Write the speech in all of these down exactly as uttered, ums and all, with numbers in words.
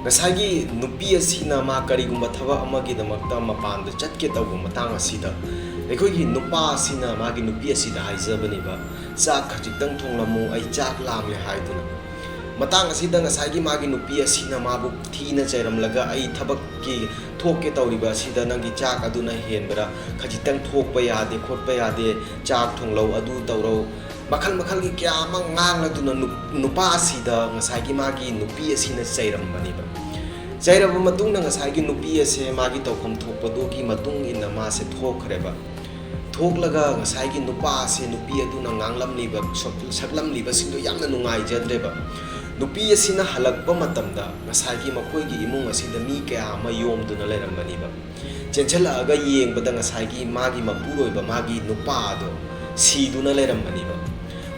ꯉꯁꯥꯏꯒꯤ ꯅꯨꯄꯤ ꯑꯁꯤꯅ ꯃꯥ ꯀꯔꯤꯒꯨꯝꯕ ꯊꯕꯛ ꯑꯃꯒꯤꯗꯃꯛꯇ ꯃꯄꯥꯟꯗ ꯆꯠꯀꯦ ꯇꯧꯕ ꯃꯇꯥꯡ ꯑꯁꯤꯗ, ꯑꯩꯈꯣꯏꯒꯤ ꯅꯨꯄꯥ ꯑꯁꯤꯅ ꯃꯥꯒꯤ ꯅꯨꯄꯤ ꯑꯁꯤꯗ ꯍꯥꯏꯖꯕꯅꯦꯕ, "ꯆꯥꯛ ꯈꯖꯤꯛꯇꯪ ꯊꯣꯡꯂꯝꯃꯨ, ꯑꯩ ꯆꯥꯛ ꯂꯥꯝꯂꯦ" ꯍꯥꯏꯗꯨꯅ꯫ ꯃꯇꯥꯡ ꯑꯁꯤꯗ ꯉꯁꯥꯏꯒꯤ ꯃꯥꯒꯤ ꯅꯨꯄꯤ ꯑꯁꯤꯅ ꯃꯥꯕꯨ ꯊꯤꯅ ꯆꯩꯔꯝꯂꯒ, "ꯑꯩ ꯊꯕꯛꯀꯤ ꯊꯣꯛꯀꯦ ꯇꯧꯔꯤꯕ ꯑꯁꯤꯗ ꯅꯪꯒꯤ ꯆꯥꯛ ꯑꯗꯨꯅ ꯍꯦꯟꯕ꯭ꯔꯥ? ꯈꯖꯤꯛꯇꯪ ꯊꯣꯛꯄ ꯌꯥꯗꯦ, ꯈꯣꯠꯄ ꯌꯥꯗꯦ, ꯆꯥꯛ ꯊꯣꯡꯂꯧ, ꯑꯗꯨ ꯇꯧꯔꯧ", ꯃꯈꯜ ꯃꯈꯜꯒꯤ ꯀꯌꯥ ꯑꯃ ꯉꯥꯡꯂꯗꯨꯅ ꯅꯨ-, ꯅꯨꯄꯥ ꯑꯁꯤꯗ ꯉꯁꯥꯏꯒꯤ ꯃꯥꯒꯤ ꯅꯨꯄꯤ ꯑꯁꯤꯅ ꯆꯩꯔꯝꯕꯅꯦꯕ꯫ ꯆꯩꯔꯕ ꯃꯇꯨꯡꯗ ꯉꯁꯥꯏꯒꯤ ꯅꯨꯄꯤ ꯑꯁꯦ ꯃꯥꯒꯤ ꯇꯧꯐꯝ ꯊꯣꯛꯄꯗꯨꯒꯤ ꯃꯇꯨꯡ ꯏꯟꯅ ꯃꯥꯁꯦ ꯊꯣꯛꯈ꯭ꯔꯦꯕ꯫ ꯊꯣꯛꯂꯒ ꯉꯁꯥꯏꯒꯤ ꯅꯨꯄꯥ ꯑꯁꯦ ꯅꯨꯄꯤ ꯑꯗꯨꯅ ꯉꯥꯡꯂꯝꯂꯤꯕ, ꯁꯛ-, ꯁꯛꯂꯝꯂꯤꯕꯁꯤꯡꯗꯣ ꯌꯥꯝꯅ ꯅꯨꯡꯉꯥꯏꯖꯗ꯭ꯔꯦꯕ꯫ ꯅꯨꯄꯤ ꯑꯁꯤꯅ ꯍꯜꯂꯛꯄ ꯃꯇꯝꯗ ꯉꯁꯥꯏꯒꯤ ꯃꯈꯣꯏꯒꯤ ꯏꯃꯨꯡ ꯑꯁꯤꯗ ꯃꯤ ꯀꯌꯥ ꯑꯃ ꯌꯣꯝꯗꯨꯅ ꯂꯩꯔꯝꯕꯅꯦꯕ꯫ ꯆꯦꯟꯁꯤꯜꯂꯛꯑꯒ ꯌꯦꯡꯕꯗ ꯉꯁꯥꯏꯒꯤ ꯃꯥꯒꯤ ꯃꯄꯨꯔꯣꯏꯕ, ꯃꯥꯒꯤ ꯅꯨꯄꯥ ꯑꯗꯣ ꯁꯤꯗꯨꯅ ꯂꯩꯔꯝꯕꯅꯦꯕ꯫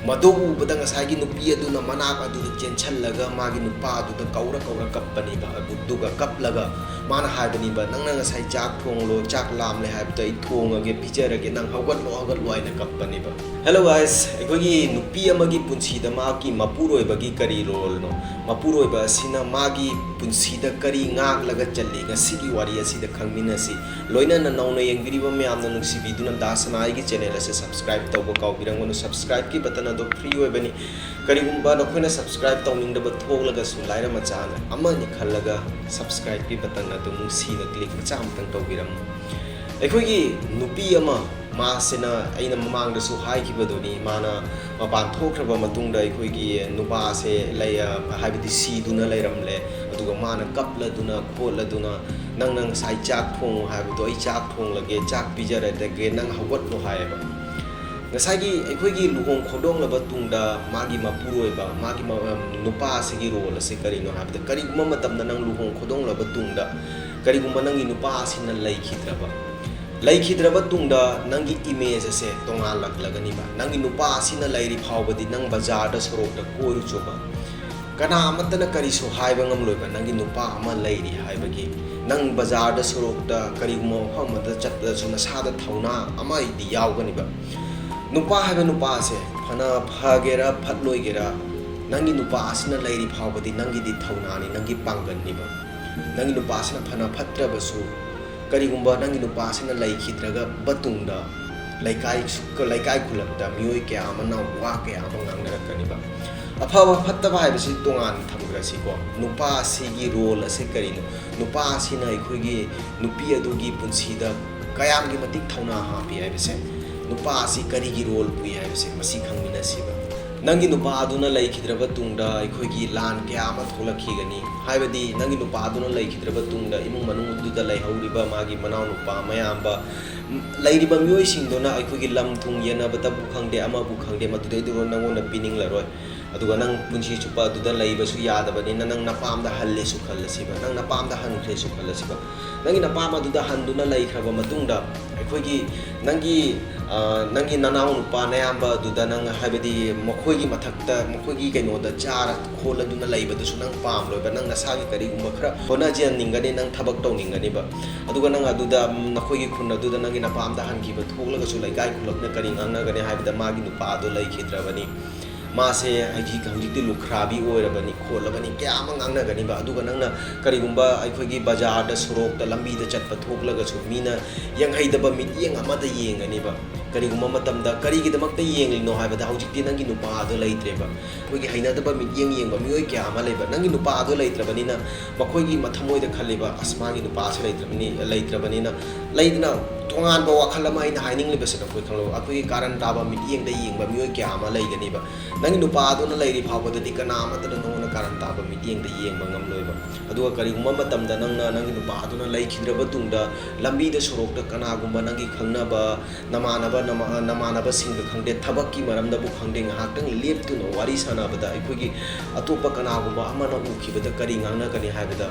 ꯃꯗꯨ ꯎꯕꯗ ꯉꯁꯥꯏꯒꯤ ꯅꯨꯄꯤ ꯑꯗꯨꯅ ꯃꯅꯥꯛ ꯑꯗꯨꯗ ꯆꯦꯟꯁꯤꯜꯂꯒ ꯃꯥꯒꯤ ꯅꯨꯄꯥ ꯑꯗꯨꯗ ꯀꯧꯔ ꯀꯧꯔ ꯀꯞꯄꯅꯦꯕ꯫ ꯑꯗꯨꯒ ꯀꯞꯂꯒ ꯃꯥꯅ ꯍꯥꯏꯕꯅꯦꯕ, "ꯅꯪꯅ ꯉꯁꯥꯏ ꯆꯥꯛ ꯊꯣꯡꯂꯣ, ꯆꯥꯛ ꯂꯥꯝꯂꯦ ꯍꯥꯏꯕꯗꯣ ꯑꯩ ꯊꯣꯡꯉꯒꯦ, ꯄꯤꯖꯔꯒꯦ, ꯅꯪ ꯍꯧꯒꯠꯂꯣ, ꯍꯧꯒꯠꯂꯣ" ꯍꯥꯏꯅ ꯀꯞꯄꯅꯦꯕ꯫ Hello guys, ꯑꯩꯈꯣꯏꯒꯤ ꯅꯨꯄꯤ ꯑꯃꯒꯤ ꯄꯨꯟꯁꯤꯗ ꯃꯍꯥꯛꯀꯤ ꯃꯄꯨꯔꯣꯏꯕꯒꯤ ꯀꯔꯤ ꯔꯣꯜꯅꯣ? ꯃꯄꯨꯔꯣꯏꯕ ꯑꯁꯤꯅ ꯃꯥꯒꯤ ꯄꯨꯟꯁꯤꯗ ꯀꯔꯤ ꯉꯥꯛꯂꯒ ꯆꯠꯂꯤ? ꯉꯁꯤꯒꯤ ꯋꯥꯔꯤ ꯑꯁꯤꯗ ꯈꯪꯃꯤꯟꯅꯁꯤ꯫ ꯂꯣꯏꯅꯅ ꯅꯧꯅ ꯌꯦꯡꯕꯤꯔꯤꯕ ꯃꯌꯥꯝꯅ ꯅꯨꯡꯁꯤꯕꯤꯗꯨꯅ ꯗꯥ ꯁꯅꯥ ꯑꯩꯒꯤ channel ꯑꯁꯦ subscribe ꯇꯧꯕ ꯀꯥꯎꯕꯤꯔꯝꯒꯅꯨ꯫ Subscribe ꯀꯤ button ꯑꯗꯨ free ꯑꯣꯏꯕꯅꯤ꯫ ꯀꯔꯤꯒꯨꯝꯕ ꯅꯈꯣꯏꯅ subscribe ꯇꯧꯅꯤꯡꯗꯕ ꯊꯣꯛꯂꯒꯁꯨ, ꯂꯥꯏꯔ ꯃꯆꯥꯅ ꯑꯃꯅꯤ ꯈꯜꯂꯒ subscribe ꯀꯤ button ꯑꯗꯨ ꯅꯨꯡꯁꯤꯅ click ꯃꯆꯥ ꯑꯃꯇꯪ ꯇꯧꯕꯤꯔꯝꯃꯨ꯫ ꯑꯩꯈꯣꯏꯒꯤ ꯅꯨꯄꯤ ꯑꯃ, ꯃꯥꯁꯤꯅ ꯑꯩꯅ ꯃꯃꯥꯡꯗꯁꯨ ꯍꯥꯏꯈꯤꯕꯗꯨꯅꯤ, ꯃꯥꯅ ꯃꯄꯥꯟ ꯊꯣꯛꯈ꯭ꯔꯕ ꯃꯇꯨꯡꯗ ꯑꯩꯈꯣꯏꯒꯤ ꯅꯨꯄꯥꯁꯦ ꯂꯩ-, ꯍꯥꯏꯕꯗꯤ ꯁꯤꯗꯨꯅ ꯂꯩꯔꯝꯂꯦ꯫ ꯑꯗꯨꯒ ꯃꯥꯅ ꯀꯞꯂꯗꯨꯅ ꯈꯣꯠꯂꯗꯨꯅ, "ꯅꯪꯅ ꯉꯁꯥꯏ ꯆꯥꯛ ꯊꯣꯡꯉꯨ ꯍꯥꯏꯕꯗꯣ ꯑꯩ ꯆꯥꯛ ꯊꯣꯡꯂꯒꯦ, ꯆꯥꯛ ꯄꯤꯖꯔꯒꯦ, ꯅꯪ ꯍꯧꯒꯠꯂꯣ" ꯍꯥꯏꯌꯦꯕ꯫ ꯉꯁꯥꯏꯒꯤ ꯑꯩꯈꯣꯏꯒꯤ ꯂꯨꯍꯣꯡ ꯈꯣꯡꯗꯣꯡꯂꯕ ꯇꯨꯡꯗ ꯃꯥꯒꯤ ꯃꯄꯨꯔꯣꯏꯕ, ꯃꯥꯒꯤ ꯃ-, ꯅꯨꯄꯥ ꯑꯁꯤꯒꯤ role ꯑꯁꯤ ꯀꯔꯤꯅꯣ ꯍꯥꯏꯕꯗ, ꯀꯔꯤꯒꯨꯝꯕ ꯃꯇꯝꯗ ꯅꯪ ꯂꯨꯍꯣꯡ ꯈꯣꯡꯗꯣꯡꯂꯕ ꯇꯨꯡꯗ ꯀꯔꯤꯒꯨꯝꯕ ꯅꯪꯒꯤ ꯅꯨꯄꯥ ꯑꯁꯤꯅ ꯂꯩꯈꯤꯗ꯭ꯔꯕ, ꯂꯩꯈꯤꯗ꯭ꯔꯕ ꯇꯨꯡꯗ ꯅꯪꯒꯤ image ꯑꯁꯦ ꯇꯣꯉꯥꯜꯂꯛꯂꯒꯅꯤꯕ꯫ ꯅꯪꯒꯤ ꯅꯨꯄꯥ ꯑꯁꯤꯅ ꯂꯩꯔꯤ ꯐꯥꯎꯕꯗꯤ ꯅꯪ ꯕꯖꯥꯔꯗ ꯁꯣꯔꯣꯛꯇ ꯀꯣꯏꯔꯨꯆꯣꯕ, ꯀꯅꯥ ꯑꯃꯠꯇꯅ ꯀꯔꯤꯁꯨ ꯍꯥꯏꯕ ꯉꯝꯂꯣꯏꯕ꯫ ꯅꯪꯒꯤ ꯅꯨꯄꯥ ꯑꯃ ꯂꯩꯔꯤ ꯍꯥꯏꯕꯒꯤ, ꯅꯪ ꯕꯖꯥꯔꯗ ꯁꯣꯔꯣꯛꯇ ꯀꯔꯤꯒꯨꯝꯕ ꯃꯐꯝ ꯑꯃꯗ ꯆꯠꯄꯗꯁꯨ ꯅꯁꯥꯗ ꯊꯧꯅꯥ ꯑꯃꯗꯤ ꯌꯥꯎꯒꯅꯤꯕ꯫ ꯅꯨꯄꯥ ꯍꯥꯏꯕ ꯅꯨꯄꯥꯁꯦ ꯐꯅ ꯐꯒꯦꯔꯥ ꯐꯠꯂꯣꯏꯒꯦꯔꯥ, ꯅꯪꯒꯤ ꯅꯨꯄꯥ ꯑꯁꯤꯅ ꯂꯩꯔꯤ ꯐꯥꯎꯕꯗꯤ ꯅꯪꯒꯤꯗꯤ ꯊꯧꯅꯥꯅꯤ, ꯅꯪꯒꯤ ꯄꯥꯡꯒꯜꯅꯤꯕ꯫ ꯅꯪꯒꯤ ꯅꯨꯄꯥꯁꯤꯅ ꯐꯅ ꯐꯠꯇ꯭ꯔꯕꯁꯨ, ꯀꯔꯤꯒꯨꯝꯕ ꯅꯪꯒꯤ ꯅꯨꯄꯥꯁꯤꯅ ꯂꯩꯈꯤꯗ꯭ꯔꯒꯕ ꯇꯨꯡꯗ ꯂꯩꯀꯥꯏ, ꯂꯩꯀꯥꯏ ꯈꯨꯂꯛꯇ ꯃꯤꯑꯣꯏ ꯀꯌꯥ ꯑꯃꯅ ꯋꯥ ꯀꯌꯥ ꯑꯃ ꯉꯥꯡꯅꯔꯛꯀꯅꯤꯕ꯫ ꯑꯐꯕ ꯐꯠꯇꯕ ꯍꯥꯏꯕꯁꯤ ꯇꯣꯉꯥꯟꯅ ꯊꯝꯈ꯭ꯔꯁꯤꯀꯣ, ꯅꯨꯄꯥ ꯑꯁꯤꯒꯤ ꯔꯣꯜ ꯑꯁꯦ ꯀꯔꯤꯅꯣ? ꯅꯨꯄꯥ ꯑꯁꯤꯅ ꯑꯩꯈꯣꯏꯒꯤ ꯅꯨꯄꯤ ꯑꯗꯨꯒꯤ ꯄꯨꯟꯁꯤꯗ ꯀꯌꯥꯝꯒꯤ ꯃꯇꯤꯛ ꯊꯧꯅꯥ ꯍꯥꯞꯄꯤ ꯍꯥꯏꯕꯁꯦ, ꯅꯨꯄꯥ ꯑꯁꯤ ꯀꯔꯤꯒꯤ ꯔꯣꯜ ꯄꯨꯏ ꯍꯥꯏꯕꯁꯦ ꯃꯁꯤ ꯈꯪꯃꯤꯟꯅꯁꯤꯕ꯫ ꯅꯪꯒꯤ ꯅꯨꯄꯥ ꯑꯗꯨꯅ ꯂꯩꯈꯤꯗ꯭ꯔꯕ ꯇꯨꯡꯗ ꯑꯩꯈꯣꯏꯒꯤ ꯂꯥꯟ ꯀꯌꯥ ꯑꯃ ꯊꯣꯛꯂꯛꯈꯤꯒꯅꯤ꯫ ꯍꯥꯏꯕꯗꯤ ꯅꯪꯒꯤ ꯅꯨꯄꯥ ꯑꯗꯨꯅ ꯂꯩꯈꯤꯗ꯭ꯔꯕ ꯇꯨꯡꯗ ꯏꯃꯨꯡ ꯃꯅꯨꯡꯗꯨꯗ ꯂꯩꯍꯧꯔꯤꯕ ꯃꯥꯒꯤ ꯃꯅꯥꯎꯅꯨꯄꯥ, ꯃꯌꯥꯝꯕ, ꯂꯩꯔꯤꯕ ꯃꯤꯑꯣꯏꯁꯤꯡꯗꯨꯅ ꯑꯩꯈꯣꯏꯒꯤ ꯂꯝ ꯊꯨꯝ ꯌꯦꯟꯅꯕꯗꯕꯨ ꯈꯪꯗꯦ, ꯑꯃꯕꯨ ꯈꯪꯗꯦ, ꯃꯗꯨꯗꯩꯗꯨ ꯅꯪꯉꯣꯟꯗ ꯄꯤꯅꯤꯡꯂꯔꯣꯏ꯫ ꯑꯗꯨꯒ ꯅꯪ ꯄꯨꯟꯁꯤ ꯆꯨꯞꯄ ꯑꯗꯨꯗ ꯂꯩꯕꯁꯨ ꯌꯥꯗꯕꯅꯤꯅ, ꯅꯪ ꯅꯄꯥꯝꯗ ꯍꯜꯂꯦꯁꯨ ꯈꯜꯂꯁꯤꯕ, ꯅꯪ ꯅꯄꯥꯝꯗ ꯍꯟꯈ꯭ꯔꯦꯁꯨ ꯈꯜꯂꯁꯤꯕ, ꯅꯪꯒꯤ ꯅꯄꯥꯝ ꯑꯗꯨꯗ ꯍꯟꯗꯨꯅ ꯂꯩꯈ꯭ꯔꯕ ꯃꯇꯨꯡꯗ ꯑꯩꯈꯣꯏꯒꯤ ꯅꯪꯒꯤ, ꯑ, ꯅꯪꯒꯤ ꯅꯅꯥꯎ ꯅꯨꯄꯥ ꯅꯌꯥꯝꯕ ꯑꯗꯨꯗ ꯅꯪ, ꯍꯥꯏꯕꯗꯤ ꯃꯈꯣꯏꯒꯤ ꯃꯊꯛꯇ, ꯃꯈꯣꯏꯒꯤ ꯀꯩꯅꯣꯗ ꯆꯥꯔ ꯈꯣꯠꯂꯗꯨꯅ ꯂꯩꯕꯗꯨꯁꯨ ꯅꯪ ꯄꯥꯝꯂꯣꯏꯕ꯫ ꯅꯪ ꯅꯁꯥꯒꯤ ꯀꯔꯤꯒꯨꯝꯕ ꯈꯔ ꯍꯣꯠꯅꯖꯅꯤꯡꯒꯅꯤ, ꯅꯪ ꯊꯕꯛ ꯇꯧꯅꯤꯡꯒꯅꯤꯕ꯫ ꯑꯗꯨꯒ ꯅꯪ ꯑꯗꯨꯗ, ꯎꯝ, ꯅꯈꯣꯏꯒꯤ ꯈꯨꯟ ꯑꯗꯨꯗ ꯅꯪꯒꯤ ꯅꯄꯥꯝꯗ ꯍꯟꯈꯤꯕ ꯊꯣꯛꯂꯒꯁꯨ ꯂꯩꯀꯥꯏ ꯈꯨꯂꯞꯅ ꯀꯔꯤ ꯉꯥꯡꯅꯒꯅꯤ ꯍꯥꯏꯕꯗ ꯃꯥꯒꯤ ꯅꯨꯄꯥꯗꯣ ꯂꯩꯈꯤꯗ꯭ꯔꯕꯅꯤ, ꯃꯥꯁꯦ ꯍꯧꯖꯤꯛ, ꯍꯧꯖꯤꯛꯇꯤ ꯂꯨꯈ꯭ꯔꯥꯕꯤ ꯑꯣꯏꯔꯕꯅꯤ ꯈꯣꯠꯂꯕꯅꯤ ꯀꯌꯥ ꯑꯃ ꯉꯥꯡꯅꯒꯅꯤꯕ꯫ ꯑꯗꯨꯒ ꯅꯪꯅ ꯀꯔꯤꯒꯨꯝꯕ ꯑꯩꯈꯣꯏꯒꯤ ꯕꯖꯥꯔꯗ, ꯁꯣꯔꯣꯛꯇ, ꯂꯝꯕꯤꯗ ꯆꯠꯄ ꯊꯣꯛꯂꯒꯁꯨ ꯃꯤꯅ ꯌꯦꯡꯍꯩꯗꯕ ꯃꯤꯠꯌꯦꯡ ꯑꯃꯗ ꯌꯦꯡꯒꯅꯤꯕ꯫ ꯀꯔꯤꯒꯨꯝꯕ ꯃꯇꯝꯗ ꯀꯔꯤꯒꯤꯗꯃꯛꯇ ꯌꯦꯡꯂꯤꯅꯣ ꯍꯥꯏꯕꯗ ꯍꯧꯖꯤꯛꯇꯤ ꯅꯪꯒꯤ ꯅꯨꯄꯥꯗꯣ ꯂꯩꯇ꯭ꯔꯦꯕ꯫ ꯑꯩꯈꯣꯏꯒꯤ ꯍꯩꯅꯗꯕ ꯃꯤꯠꯌꯦꯡ ꯌꯦꯡꯕ ꯃꯤꯑꯣꯏ ꯀꯌꯥ ꯑꯃ ꯂꯩꯕ꯫ ꯅꯪꯒꯤ ꯅꯨꯄꯥꯗꯣ ꯂꯩꯇ꯭ꯔꯕꯅꯤꯅ ꯃꯈꯣꯏꯒꯤ ꯃꯊꯃꯣꯏꯗ ꯈꯜꯂꯤꯕ, "ꯑꯁ, ꯃꯥꯒꯤ ꯅꯨꯄꯥꯁꯦ ꯂꯩꯇ꯭ꯔꯕꯅꯤ-, ꯂꯩꯇ꯭ꯔꯕꯅꯤꯅ", ꯂꯩꯗꯅ, ꯇꯣꯉꯥꯟꯕ ꯋꯥꯈꯜ ꯑꯃ ꯑꯩꯅ ꯍꯥꯏꯅꯤꯡꯂꯤꯕꯁꯤꯗ ꯑꯩꯈꯣꯏ ꯈꯪꯂꯣ, ꯑꯩꯈꯣꯏꯒꯤ ꯀꯥꯔꯟ ꯇꯥꯕ ꯃꯤꯠꯌꯦꯡꯗ ꯌꯦꯡꯕ ꯃꯤꯑꯣꯏ ꯀꯌꯥ ꯑꯃ ꯂꯩꯒꯅꯤꯕ꯫ ꯅꯪꯒꯤ ꯅꯨꯄꯥ ꯑꯗꯨꯅ ꯂꯩꯔꯤ ꯐꯥꯎꯕꯗꯗꯤ ꯀꯅꯥ ꯑꯃꯠꯇꯅ ꯅꯉꯣꯟꯗ ꯀꯥꯔꯟ ꯇꯥꯕ ꯃꯤꯠꯌꯦꯡꯗ ꯌꯦꯡꯕ ꯉꯝꯂꯣꯏꯕ꯫ ꯑꯗꯨꯒ ꯀꯔꯤꯒꯨꯝꯕ ꯃꯇꯝꯗ ꯅꯪꯅ ꯅꯪꯒꯤ ꯅꯨꯄꯥ ꯑꯗꯨꯅ ꯂꯩꯈꯤꯗ꯭ꯔꯕ ꯇꯨꯡꯗ ꯂꯝꯕꯤꯗ ꯁꯣꯔꯣꯛꯇ ꯀꯅꯥꯒꯨꯝꯕ ꯅꯪꯒꯤ ꯈꯪꯅꯕ ꯅꯃꯥꯟꯅꯕ, ꯅꯃꯥ-, ꯅꯃꯥꯟꯅꯕꯁꯤꯡꯒ ꯈꯪꯗꯦ, ꯊꯕꯛꯀꯤ ꯃꯔꯝꯗꯕꯨ ꯈꯪꯗꯦ, ꯉꯥꯏꯍꯥꯛꯇꯪ ꯂꯦꯞꯇꯨꯅ ꯋꯥꯔꯤ ꯁꯥꯟꯅꯕꯗ ꯑꯩꯈꯣꯏꯒꯤ ꯑꯇꯣꯞꯄ ꯀꯅꯥꯒꯨꯝꯕ ꯑꯃꯅ ꯎꯈꯤꯕꯗ ꯀꯔꯤ ꯉꯥꯡꯅꯒꯅꯤ ꯍꯥꯏꯕꯗ,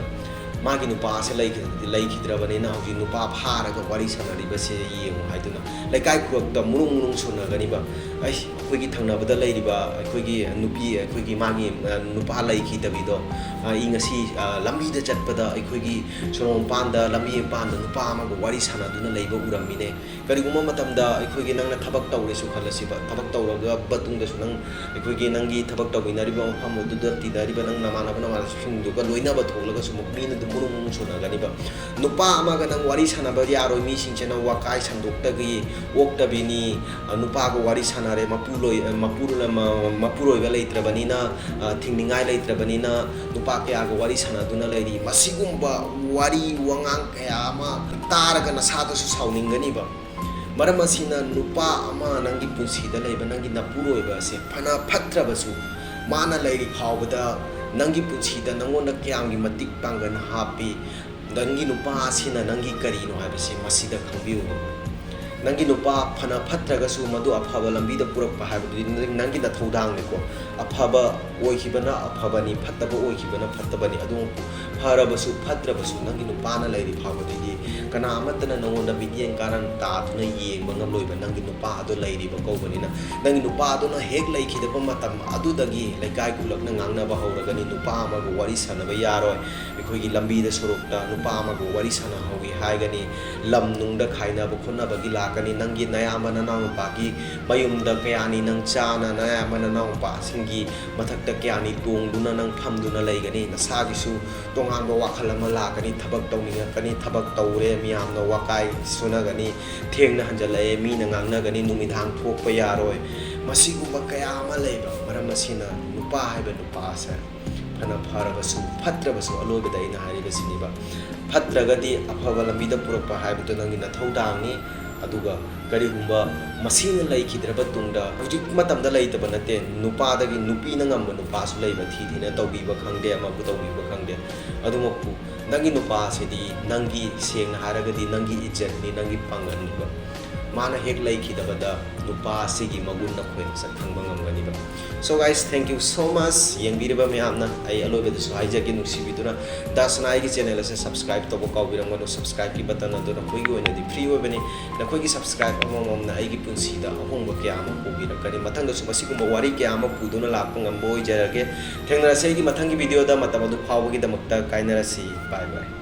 ꯃꯥꯒꯤ ꯅꯨꯄꯥꯁꯦ ꯂꯩꯈꯤꯗ꯭ꯔꯕꯅꯤꯅ ꯍꯧꯖꯤꯛ ꯅꯨꯄꯥ ꯐꯥꯔꯒ ꯋꯥꯔꯤ ꯁꯥꯟꯅꯔꯤꯕꯁꯦ ꯌꯦꯡꯉꯨ ꯍꯥꯏꯗꯨꯅ ꯂꯩꯀꯥꯏ ꯈꯨꯔꯛꯇ ꯃꯨꯔꯨꯡ ꯃꯨꯔꯨꯡ ꯁꯣꯟꯅꯒꯅꯤꯕ꯫ ꯑꯩ, ꯑꯩꯈꯣꯏꯒꯤ ꯊꯪꯅꯕꯗ ꯂꯩꯔꯤꯕ ꯑꯩꯈꯣꯏꯒꯤ ꯅꯨꯄꯤ, ꯑꯩꯈꯣꯏꯒꯤ ꯃꯥꯒꯤ, ꯑ, ꯅꯨꯄꯥ ꯂꯩꯈꯤꯗꯕꯤꯗꯣ, ꯑ, ꯑꯩ ꯉꯁꯤ, ꯑ, ꯂꯝꯕꯤꯗ ꯆꯠꯄꯗ ꯑꯩꯈꯣꯏꯒꯤ ꯁꯣꯔꯣꯛ ꯃꯄꯥꯟꯗ, ꯂꯝꯕꯤ ꯃꯄꯥꯟꯗ ꯅꯨꯄꯥ ꯑꯃꯒ ꯋꯥꯔꯤ ꯁꯥꯟꯅꯗꯨꯅ ꯂꯩꯕ ꯎꯔꯝꯃꯤꯅꯦ꯫ ꯀꯔꯤꯒꯨꯝꯕ ꯃꯇꯝꯗ ꯑꯩꯈꯣꯏꯒꯤ ꯅꯪꯅ ꯊꯕꯛ ꯇꯧꯔꯦꯁꯨ ꯈꯜꯂꯁꯤꯕ, ꯊꯕꯛ ꯇꯧꯔꯕ ꯃꯇꯨꯡꯗꯁꯨ ꯅꯪ ꯑꯩꯈꯣꯏꯒꯤ ꯅꯪꯒꯤ ꯊꯕꯛ ꯇꯧꯃꯤꯟꯅꯔꯤꯕ ꯃꯐꯝ ꯑꯗꯨꯗ ꯇꯤꯟꯅꯔꯤꯕ ꯅꯪ ꯅꯃꯥꯟꯅꯕ ꯅꯃꯥꯟꯅꯕꯁꯤꯡꯗꯨꯒ ꯂꯣꯏꯅꯕ ꯊꯣꯛꯂꯒꯁꯨ ꯑꯃꯨꯛ ꯃꯤꯅ ꯑꯗꯨꯝ ꯃꯨꯔꯨꯝ ꯃꯨꯔꯨꯝ ꯁꯣꯟꯅꯒꯅꯤꯕ꯫ ꯅꯨꯄꯥ ꯑꯃꯒ ꯅꯪ ꯋꯥꯔꯤ ꯁꯥꯟꯅꯕ ꯌꯥꯔꯣꯏ, ꯃꯤꯁꯤꯡꯁꯤꯅ ꯋꯥꯀꯥꯏ ꯁꯟꯗꯣꯛꯇꯒꯤ ꯑꯣꯛꯇꯕꯤꯅꯤ꯫ ꯑ, ꯅꯨꯄꯥꯒ ꯋꯥꯔꯤ ꯁꯥꯟꯅꯔꯦ, ꯃꯄꯨ ꯂꯣꯏ-, ꯑ, ꯃꯄꯨ-, ꯃ-, ꯃꯄꯨꯔꯣꯏꯕ ꯂꯩꯇ꯭ꯔꯕꯅꯤꯅ, ꯑ, ꯊꯤꯡꯅꯤꯡꯉꯥꯏ ꯂꯩꯇ꯭ꯔꯕꯅꯤꯅ ꯅꯨꯄꯥ ꯀꯌꯥꯒ ꯋꯥꯔꯤ ꯁꯥꯟꯅꯗꯨꯅ ꯂꯩꯔꯤ꯫ ꯃꯁꯤꯒꯨꯝꯕ ꯋꯥꯔꯤ ꯋꯥꯉꯥꯡ ꯀꯌꯥ ꯑꯃ ꯇꯥꯔꯒ ꯅꯁꯥꯗꯁꯨ ꯁꯥꯎꯅꯤꯡꯒꯅꯤꯕ꯫ ꯃꯔꯝ ꯑꯁꯤꯅ ꯅꯨꯄꯥ ꯑꯃ ꯅꯪꯒꯤ ꯄꯨꯟꯁꯤꯗ ꯂꯩꯕ ꯅꯪꯒꯤ ꯅꯄꯨꯔꯣꯏꯕ ꯑꯁꯦ ꯐꯅ ꯐꯠꯇ꯭ꯔꯕꯁꯨ, ꯃꯥꯅ ꯂꯩꯔꯤ ꯐꯥꯎꯕꯗ ꯅꯪꯒꯤ ꯄꯨꯟꯁꯤꯗ ꯅꯪꯉꯣꯟꯗ ꯀꯌꯥꯝꯒꯤ ꯃꯇꯤꯛ ꯄꯥꯡꯒꯜ ꯍꯥꯞꯄꯤ, ꯅꯪꯒꯤ ꯅꯨꯄꯥ ꯑꯁꯤꯅ ꯅꯪꯒꯤ ꯀꯔꯤꯅꯣ ꯍꯥꯏꯕꯁꯤ ꯃꯁꯤꯗ ꯈꯪꯕꯤꯌꯨ꯫ ꯅꯪꯒꯤ ꯅꯨꯄꯥ ꯐꯅ ꯐꯠꯇ꯭ꯔꯒꯁꯨ ꯃꯗꯨ ꯑꯐꯕ ꯂꯝꯕꯤꯗ ꯄꯨꯔꯛꯄ ꯍꯥꯏꯕꯗꯨꯗꯤ ꯅꯪ-, ꯅꯪꯒꯤ ꯅꯊꯧꯗꯥꯡꯅꯤꯀꯣ꯫ ꯑꯐꯕ ꯑꯣꯏꯈꯤꯕꯅ ꯑꯐꯕꯅꯤ, ꯐꯠꯇꯕ ꯑꯣꯏꯈꯤꯕꯅ ꯐꯠꯇꯕꯅꯤ꯫ ꯑꯗꯨ ꯐꯔꯕꯁꯨ ꯐꯠꯇ꯭ꯔꯕꯁꯨ ꯅꯪꯒꯤ ꯅꯨꯄꯥꯅ ꯂꯩꯔꯤ ꯐꯥꯎꯕꯗꯗꯤ ꯀꯅꯥ ꯑꯃꯠꯇꯅ ꯅꯪꯉꯣꯟꯗ ꯃꯤꯠꯌꯦꯡ ꯀꯥꯔꯟ ꯇꯥꯗꯨꯅ ꯌꯦꯡꯕ ꯉꯝꯂꯣꯏꯕ꯫ ꯅꯪꯒꯤ ꯅꯨꯄꯥ ꯑꯗꯨ ꯂꯩꯔꯤꯕ ꯀꯧꯕꯅꯤꯅ꯫ ꯅꯪꯒꯤ ꯅꯨꯄꯥ ꯑꯗꯨꯅ ꯍꯦꯛ ꯂꯩꯈꯤꯗꯕ ꯃꯇꯝ ꯑꯗꯨꯗꯒꯤ ꯂꯩꯀꯥꯏ ꯈꯨꯂꯛꯅ ꯉꯥꯡꯅꯕ ꯍꯧꯔꯒꯅꯤ, "ꯅꯨꯄꯥ ꯑꯃꯒ ꯋꯥꯔꯤ ꯁꯥꯟꯅꯕ ꯌꯥꯔꯣꯏ, ꯑꯩꯈꯣꯏꯒꯤ ꯂꯝꯕꯤꯗ ꯁꯣꯔꯣꯛꯇ ꯅꯨꯄꯥ ꯑꯃꯒ ꯋꯥꯔꯤ ꯁꯥꯟꯅꯍꯧꯏ" ꯍꯥꯏꯒꯅꯤ꯫ ꯂꯝ ꯅꯨꯡꯗ ꯈꯥꯏꯅꯕ ꯈꯣꯠꯅꯕꯒꯤ ꯂꯥꯛꯀꯅꯤ꯫ ꯅꯪꯒꯤ ꯅꯌꯥꯝꯕ ꯅꯅꯥꯎꯅꯨꯄꯥꯒꯤ ꯃꯌꯨꯝꯗ ꯀꯌꯥꯅꯤ ꯅꯪ ꯆꯥꯅ ꯅꯌꯥꯝꯕ ꯅꯅꯥꯎꯅꯨꯄꯥꯁꯤꯡꯒꯤ ꯃꯊꯛꯇ ꯀꯌꯥꯅꯤ ꯇꯣꯡꯗꯨꯅ ꯅꯪ ꯐꯝꯗꯨꯅ ꯂꯩꯒꯅꯤ꯫ ꯅꯁꯥꯒꯤꯁꯨ ꯇꯣꯉꯥꯟꯕ ꯋꯥꯈꯜ ꯑꯃ ꯂꯥꯛꯀꯅꯤ꯫ ꯊꯕꯛ ꯇꯧꯅꯤꯡꯉꯛꯀꯅꯤ, ꯊꯕꯛ ꯇꯧꯔꯦ, ꯃꯤꯌꯥꯝꯅ ꯋꯥꯀꯥꯏ ꯁꯨꯅꯒꯅꯤ, ꯊꯦꯡꯅ ꯍꯟꯖꯜꯂꯛꯑꯦ, ꯃꯤꯅ ꯉꯥꯡꯅꯒꯅꯤ, ꯅꯨꯃꯤꯗꯥꯡ ꯊꯣꯛꯄ ꯌꯥꯔꯣꯏ꯫ ꯃꯁꯤꯒꯨꯝꯕ ꯀꯌꯥ ꯑꯃ ꯂꯩꯕ꯫ ꯃꯔꯝ ꯑꯁꯤꯅ ꯅꯨꯄꯥ ꯍꯥꯏꯕ ꯅꯨꯄꯥ ꯑꯁꯦ ꯐꯅ ꯐꯔꯕꯁꯨ ꯐꯠꯇ꯭ꯔꯕꯁꯨ, ꯑꯂꯣꯏꯕꯗ ꯑꯩꯅ ꯍꯥꯏꯔꯤꯕꯁꯤꯅꯤꯕ, ꯐꯠꯇ꯭ꯔꯒꯗꯤ ꯑꯐꯕ ꯂꯝꯕꯤꯗ ꯄꯨꯔꯛꯄ ꯍꯥꯏꯕꯗꯨ ꯅꯪꯒꯤ ꯅꯊꯧꯗꯥꯡꯅꯤ꯫ ꯑꯗꯨꯒ ꯀꯔꯤꯒꯨꯝꯕ ꯃꯁꯤꯅ ꯂꯩꯈꯤꯗ꯭ꯔꯕ ꯇꯨꯡꯗ, ꯍꯧꯖꯤꯛ ꯃꯇꯝꯗ ꯂꯩꯇꯕ ꯅꯠꯇꯦ, ꯅꯨꯄꯥꯗꯒꯤ ꯅꯨꯄꯤꯅ ꯉꯝꯕ ꯅꯨꯄꯥꯁꯨ ꯂꯩꯕ, ꯊꯤ ꯊꯤꯅ ꯇꯧꯕꯤꯕ ꯈꯪꯗꯦ, ꯑꯃꯕꯨ ꯇꯧꯕꯤꯕ ꯈꯪꯗꯦ꯫ ꯑꯗꯨꯃꯛꯄꯨ ꯅꯪꯒꯤ ꯅꯨꯄꯥꯁꯤꯗꯤ ꯅꯪꯒꯤ, ꯁꯦꯡꯅ ꯍꯥꯏꯔꯒꯗꯤ ꯅꯪꯒꯤ ꯏꯖꯠꯅꯤ, ꯅꯪꯒꯤ ꯄꯥꯡꯒꯜꯅꯤꯕ꯫ ꯃꯥꯅ ꯍꯦꯛ ꯂꯩꯈꯤꯗꯕꯗ ꯅꯨꯄꯥ ꯑꯁꯤꯒꯤ ꯃꯒꯨꯟ ꯅꯈꯣꯏ ꯃꯁꯛ ꯈꯪꯕ ꯉꯝꯒꯅꯤꯕ꯫ So guys, thank you so much ꯌꯦꯡꯕꯤꯔꯤꯕ ꯃꯌꯥꯝꯅ꯫ ꯑꯩ ꯑꯂꯣꯏꯕꯗꯁꯨ ꯍꯥꯏꯖꯒꯦ, ꯅꯨꯡꯁꯤꯕꯤꯗꯨꯅ ꯗꯥꯁꯅꯥ ꯑꯩꯒꯤ channel ꯑꯁꯦ subscribe ꯇꯧꯕ ꯀꯥꯎꯕꯤꯔꯝꯒꯅꯨ꯫ Subscribeꯀꯤ button ꯑꯗꯨ ꯅꯈꯣꯏꯒꯤ ꯑꯣꯏꯅꯗꯤ free ꯑꯣꯏꯕꯅꯤ꯫ ꯅꯈꯣꯏꯒꯤ subscribe ꯑꯃꯃꯝꯅ ꯑꯩꯒꯤ ꯄꯨꯟꯁꯤꯗ ꯑꯍꯣꯡꯕ ꯀꯌꯥ ꯑꯃ ꯄꯨꯕꯤꯔꯛꯀꯅꯤ꯫ ꯃꯊꯪꯗꯁꯨ ꯃꯁꯤꯒꯨꯝꯕ ꯋꯥꯔꯤ ꯀꯌꯥ ꯑꯃ ꯄꯨꯗꯨꯅ ꯂꯥꯛꯄ ꯉꯝꯕ ꯑꯣꯏꯖꯔꯒꯦ꯫ ꯊꯦꯡꯅꯔꯁꯦ ꯑꯩꯒꯤ ꯃꯊꯪꯒꯤ videoꯗ꯫ ꯃꯇꯝ ꯑꯗꯨ ꯐꯥꯎꯕꯒꯤꯗꯃꯛꯇ ꯀꯥꯏꯅꯔꯁꯤ꯫ Bye bye꯫